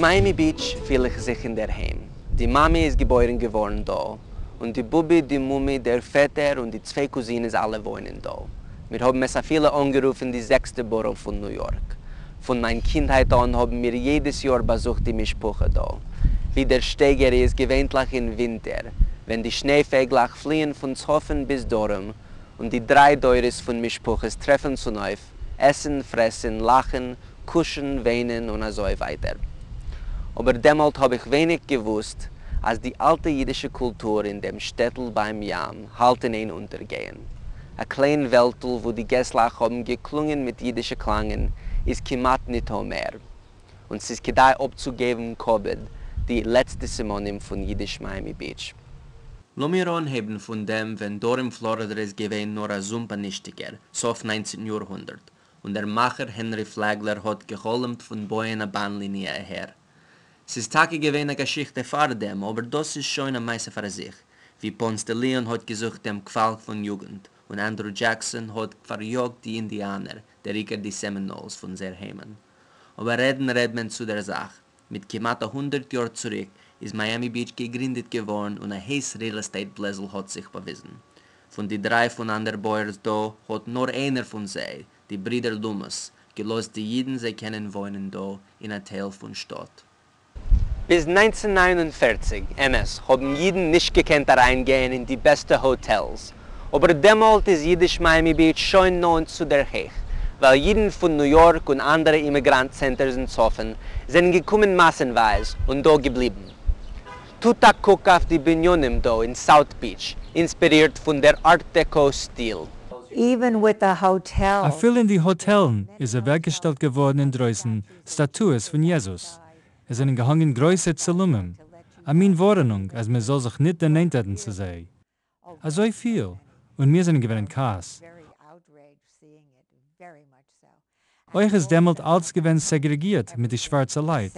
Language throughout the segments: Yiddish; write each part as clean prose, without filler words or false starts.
אין מיאמי ביטש פיל איך זיך אינדערהיים. די מאמע איז געבוירן געווארן דא, און די באבע, די מומע, דער פעטער און די צוויי קוזינעס אלע וואוינען דא. מיר האבן עס אפילו אנגערופן די זעקסטע בארא פון ניו יארק. פון מיין קינדהייט אן האבן מיר יעדעס יאר באזוכט די משפחה דא. ווי דער שטייגער איז, געווענטליך אין ווינטער, ווען די שניי פייגלעך פליען פון צפון ביז דרום, און די דריי דורות פון משפחות טרעפן צונויף, עסן, פרעסן, לאכן, קושן, וויינען און אזוי ווייטער. אבער דעמאלט האב איך ווייניג געוואוסט אז די אלטע אידישע קולטור אין דעם שטעטל ביים ים האלט אין איין אונטערגייען. א קליין וועלטל וואו די געסלאך האבן געקלונגען מיט אידישע קלאנגען איז כמעט ניטא מער. און ס'איז כדאי אפצוגעבן כבוד די לעצטע סימנים פון אידיש מיאמי ביטש. לאמיר אנהייבן פון דעם ווען דרום פלארידע איז געווען נאר א זומפ א נישטיגער, סוף ניינצנטן יארהונדערט, און דער מאכער הענרי פלעגלער האט גע'חלומ'ט פון בויען א באן ליניע אהער. ס'איז טאקע געווען א געשיכטע פאר דעם, אבער דאס איז שוין א מעשה פאר זיך, ווי פאנס דע ליאן האט געזוכט דעם קוואל פון יוגנט, און ענדרו דזשעקסאן האט פאריאגט די אינדיאנער, דער עיקר די סעמינאלס, פון זייער היימען. אבער רעדן רעד מען צו דער זאך. מיט כמעט א הונדערט יאר צוריק איז מיאמי ביטש געגרינדעט געווארן און א הייס ריעל עסטעיט בלעזל האט זיך באוויזן. פון די דריי פונאנדערבויערס דא האט נאר איינער פון זיי, די ברידער לומוס, געלאזט די אידן זיי קענען וואוינען דא אין א טייל פון שטאט. ביז 1949, אמת, האבן אידן נישט געקענט אריינגיין אין די בעסטע האטעלס, אבער דעמאלט איז אידיש מיאמי ביטש שוין נאענט צו דער הייך, ווייל אידן פון ניו יארק און אנדערע אימיגראנט צענטערס אין צפון זענען געקומען מאסנווייז און דא געבליבן. טוט א קוק אויף די בנינים דא אין סאוט ביטש, אינספירירט פון דער ארט דעקא סטיל. Even with the hotels. אפילו אין די האטעלן איז אוועקגעשטעלט געווארן אינדרויסן סטאטועס פון יעזוס, עס זענען געהאנגען גרויסע צלמים, א מין ווארענונג אז מען זאל זיך ניט דערנענטערן צו זיי. אזוי פיל, און מיר זענען געווען אין כעס. אויך איז דעמאלט אלץ געווען סעגרעגירט מיט די שווארצע לייט.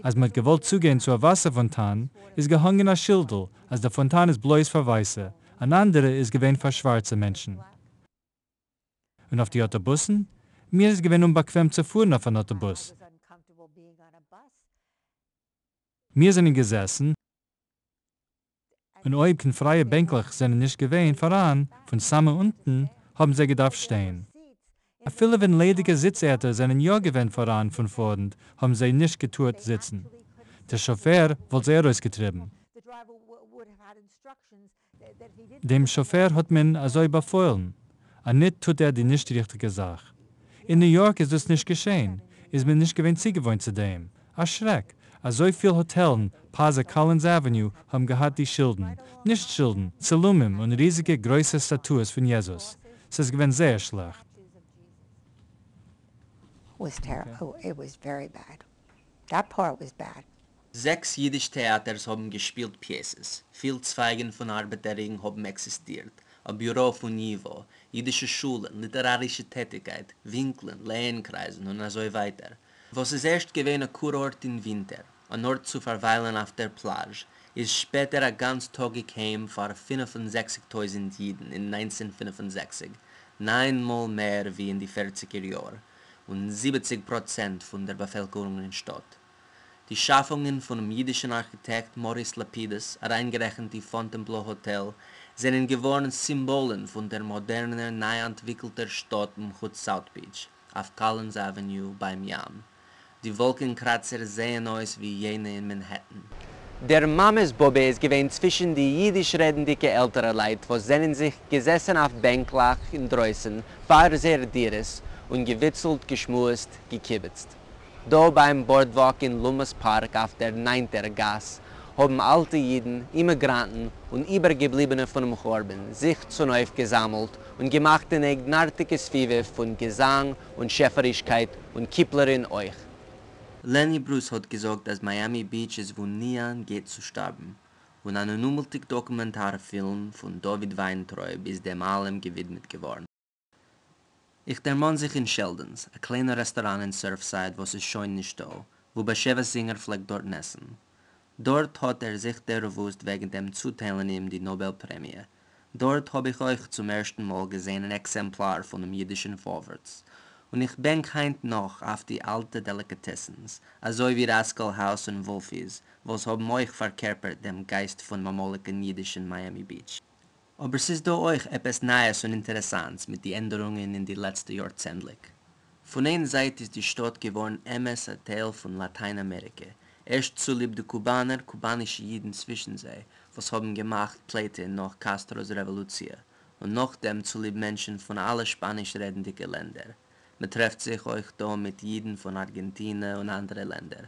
אז מען האט געוואלט צוגיין צו א וואסער פאנטאן, איז געהאנגען א שילדל אז דער פאנטאן איז בלויז פאר ווייסע, אן אנדערע איז געווען פאר שווארצע מענטשן. און אויף די אוטובוסן? מיר איז געווען אומבאקוועם צו פארן אויף אן אוטובוס. מיר זענען געזעסן, און אויב קיין פרייע בענקלעך זענען נישט געווען פאראן, פון סאמע אונטן, האבן זיי געדארפט שטיין. אפילו ווען ליידיגע זיץ-ערטער זענען יא געווען פאראן פון פארנט, האבן זיי נישט געטארט זיצן. דער שאפער וואלט זיי ארויסגעטריבן. דעם שאפער האט מען אזוי באפוילן, אניט טוט ער די נישט ריכטיגע זאך. אין ניו יארק איז דאס נישט געשען, איז מען נישט געווען צוגעוואוינט צו דעם. א שרעק! אזויפיל האטעלן פאזע קאלינס עוועניו האבן געהאט די שילדן, נישט שילדן, צילומים און ריזיגע גרויסע סטאטועס פון יעזוס. ס'איז געווען זייער שלעכט. זעקס יידיש טעאטערס האבן געשפילט פיעסעס, פיל צווייגן פון ארבעטער רינג האבן עקזיסטירט, א ביורא פון ייווא, יידישע שולן, ליטערארישע טעטיקייט, ווינקלען, לייען-קרייזן און אזוי ווייטער. וואס איז ערשט געווען א קורארט אין ווינטער, אן ארט צו פארוויילן אויף דער פלאזש, איז שפעטער א גאנצטאגיק היים פאר 65 טויזנט יידן אין 1965, ניין מאל מער ווי אין די פערציגער יאר, און 70% פון דער באפעלקערונג אין שטאט. די שאפונגען פונעם אידישן ארכיטעקט מאריס לאפידוס, אריינגערעכנט די פאנטענבלא האטעל, זענען געווארן סימבאלן פון דער מאדערנער ניי-אנטוויקלטער שטאט מחוץ סאוט ביטש, אויף קאלינס עוועניו ביים ים. די וואלקן קראצער זעען אויס ווי יענע אין מענהעטן. דער מאמע'ס באבע איז געווען צווישן די אידיש-רעדנדיקע עלטערע לייט וואס זענען זיך געזעסן אויף בענקלעך אינדרויסן פאר זייער דירות און געוויצלט, געשמועסט, געקיבעצט. דא ביים בארדוואק אין לומוס פארק אויף דער ניינטער גאס האבן אלטע אידן, אימיגראנטן און איבערגעבליבענע פונעם חורבן זיך צונויפגעזאמלט און געמאכט אן אייגנארטיגע סביבה פון געזאנג און שעפערישקייט און קיפלערין אויך. לעני ברוס האט געזאגט אז מיאמי ביטש איז וואו ניאן גייט צו שטארבן, און אן אנומלטיג דאקומענטאר פילם פון דוד וויינטרויב איז דעם אלעם געווידמעט געווארן. איך דערמאן זיך אין שעלדאנס, א קליינע רעסטאראן אין סורפסייד וואס איז שוין נישטא, וואו באשעוויס זינגער פלעגט דארטן עסן. דארט האט ער זיך דערוואוסט וועגן דעם צוטיילן אים די נאבעל פרעמיע. דארט האב איך אויך צום ערשטן מאל געזען אן עקזעמפלאר פונעם אידישן פארווערטס. און איך בענק היינט נאך אויף די אלטע דעליקאטעסנס, אזוי ווי ראסקעל האוז און וואלפי'ס, וואס האבן אויך פארקערפערט דעם גייסט פון אמאליגן אידישן מיאמי ביטש. אבער ס'איז דא אויך עפעס נייעס און אינטערעסאנטס מיט די ענדערונגען אין די לעצטע יארצענדליג. פון איין זייט איז די שטאט געווארן אמת א טייל פון לאטיין אמעריקע, ערשט צוליב די קובאנער, קובאנישע אידן צווישן זיי, וואס האבן געמאכט פליטה נאך קאסטרא'ס רעוואלוציע, און נאכדעם צוליב מענטשן פון אלע שפאניש-רעדנדיגע לענדער. מ'טרעפט זיך אויך דא מיט אידן פון ארגענטינע און אנדערע לענדער.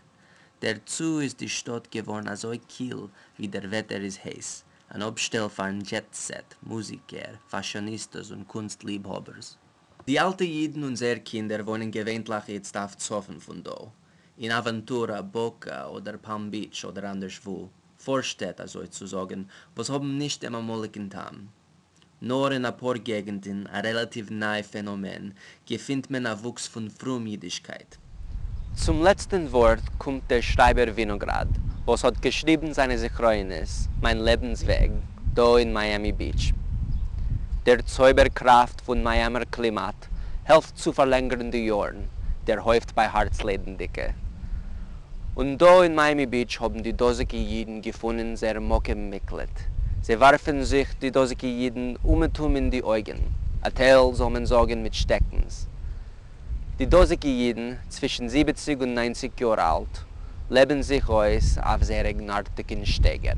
דערצו איז די שטאט געווארן אזוי קיל ווי דער וועטער איז הייס, אן אפשטעל פארן דזשעט-סעט, מוזיקער, פאשיאניסטאס און קונסט ליבהאבערס. די אלטע אידן און זייער קינדער וואוינען געווענטליך איצט אויף צפון פון דא, אין אווענטורא, באקא אדער פאלם ביטש אדער אנדערש וואו, פארשטעט אזוי צו זאגן, וואס האבן נישט דעם אמאליגן טעם. נאר אין אפאר געגנטן, א רעלאטיוו ניי פענאמען, געפינט מען א וואוקס פון פרום אידישקייט. צום לעצטן ווארט קומט דער שרייבער ווינאגראד, וואס האט געשריבן זיינע זכרונות, מיין לעבנס וועג, דא אין מיאמי ביטש. דער צויבער קראפט פון מיאמער קלימאט העלפט צו פארלענגערן די יארן, דערהויפט ביי הארץ-ליידנדיקע. און דא אין מיאמי ביטש האבן די דאזיגע אידן געפונען זייער מקום מקלט. זיי ווארפן זיך, די דאזיגע אידן, אומעטום אין די אויגן, א טייל, זאל מען זאגן, מיט שטעקנס. די דאזיגע אידן, צווישן 70 און 90 יאר אלט, לעבן זיך אויס אויף זייער אייגנארטיגן שטייגער.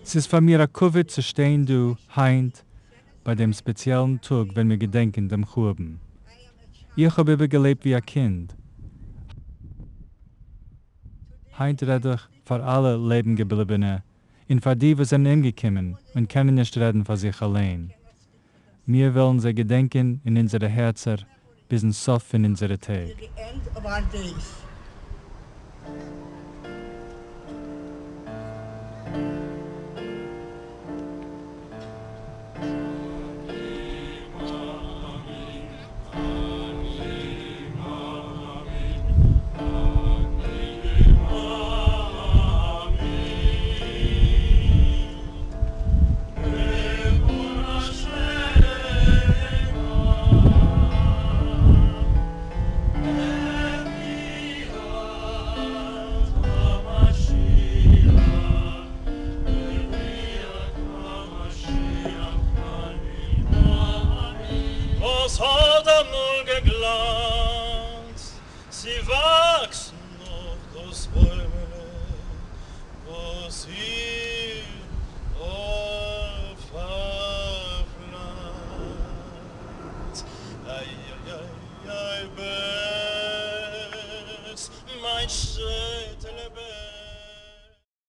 ס'איז פאר מיר א כבוד צו שטיין דא היינט ביי דעם ספעציעלן טאג ווען מיר געדענקען דעם חורבן. איך האב איבערגעלעבט ווי א קינד. היינט רעד איך פאר אלע לעבן-געבליבענע און פאר די וואס זענען אומגעקומען און קענען נישט רעדן פאר זיך אליין. מיר וועלן זיי געדענקען אין אונזערע הערצער ביזן סוף פון אונזערע טעג. Till the end of our days.